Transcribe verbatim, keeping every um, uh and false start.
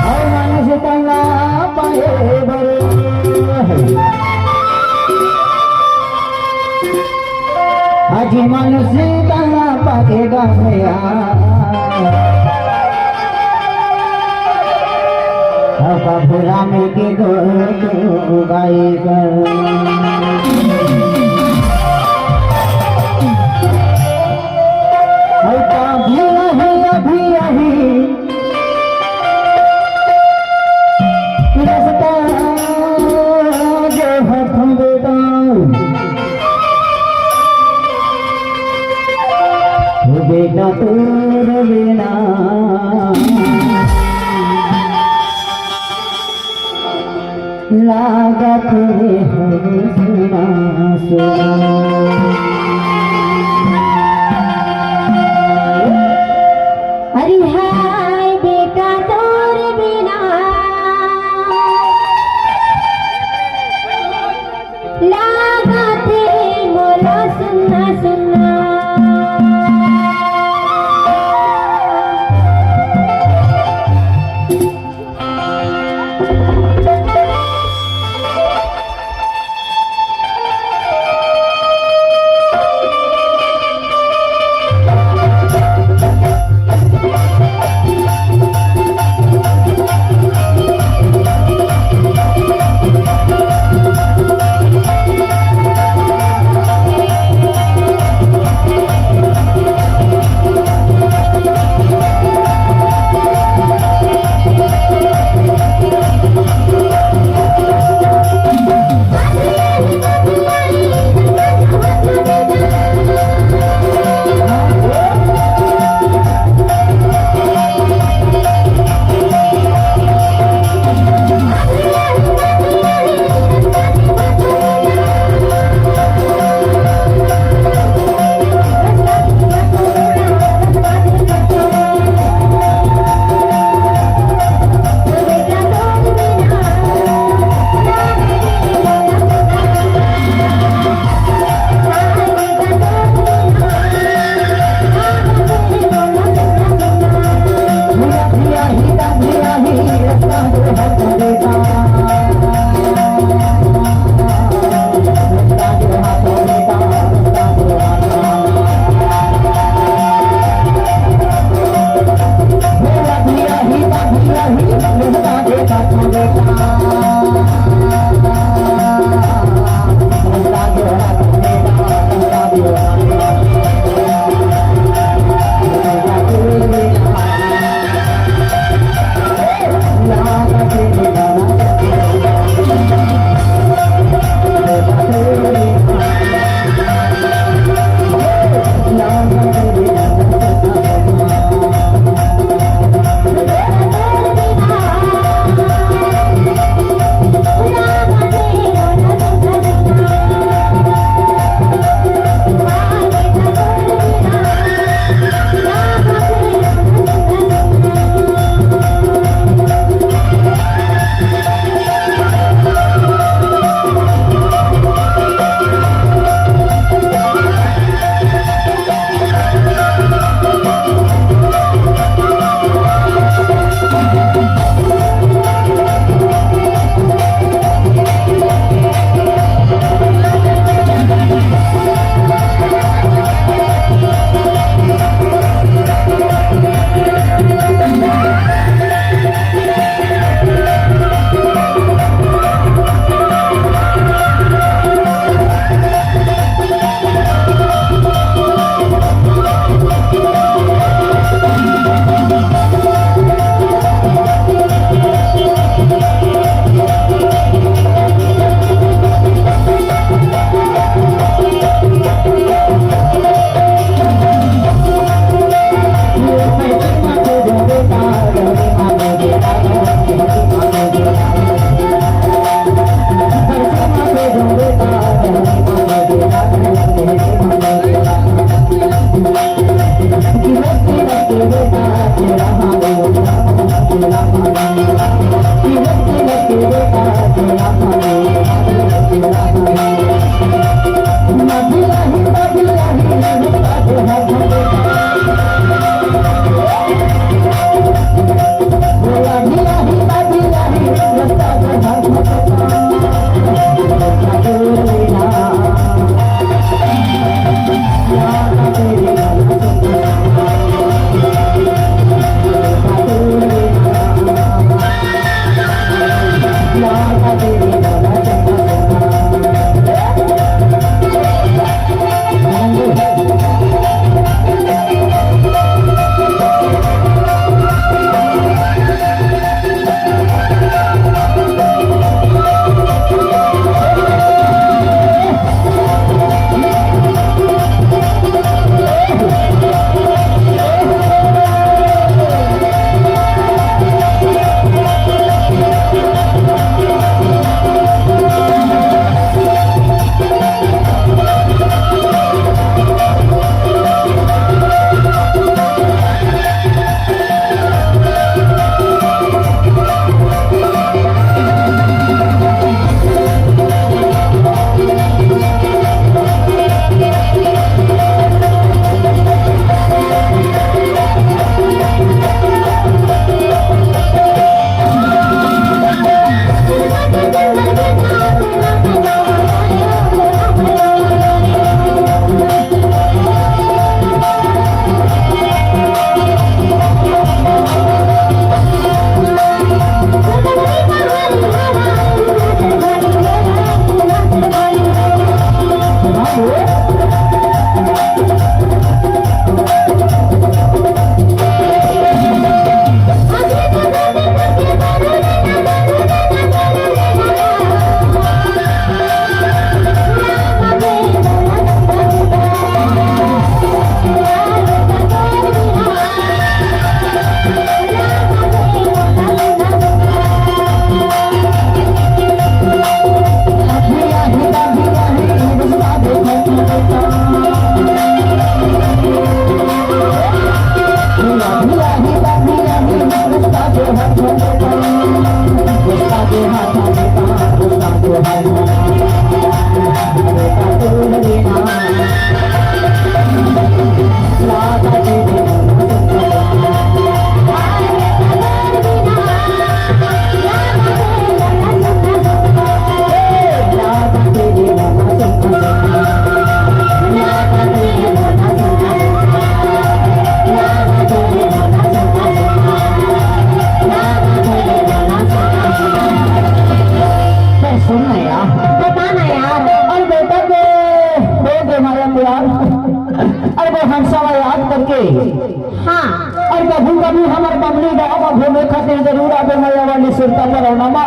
अउ मानुष तन ला पाए बर, अजी मानुष तन ला पाके गा भैया। अब प्रभु राम के गुण गाई कर। अउ का भी नहीं अभी यही रस्ता जो हथ बेटा, ओ बेटा तोर बिना लागत हे हो सुना सुना। अरे हाय बेटा तोर बिना लागत हे मोला सुना सुना। सुन ना यार। बता ना यार। अरे बेटा के दे दे माया को यार। अरे वो हंसावा याद करके। हाँ। अरे कभी कभी हमर बमली गाँव में घूमे खातिर जरूर आबे, माया वाली सुरता पर रौना मा।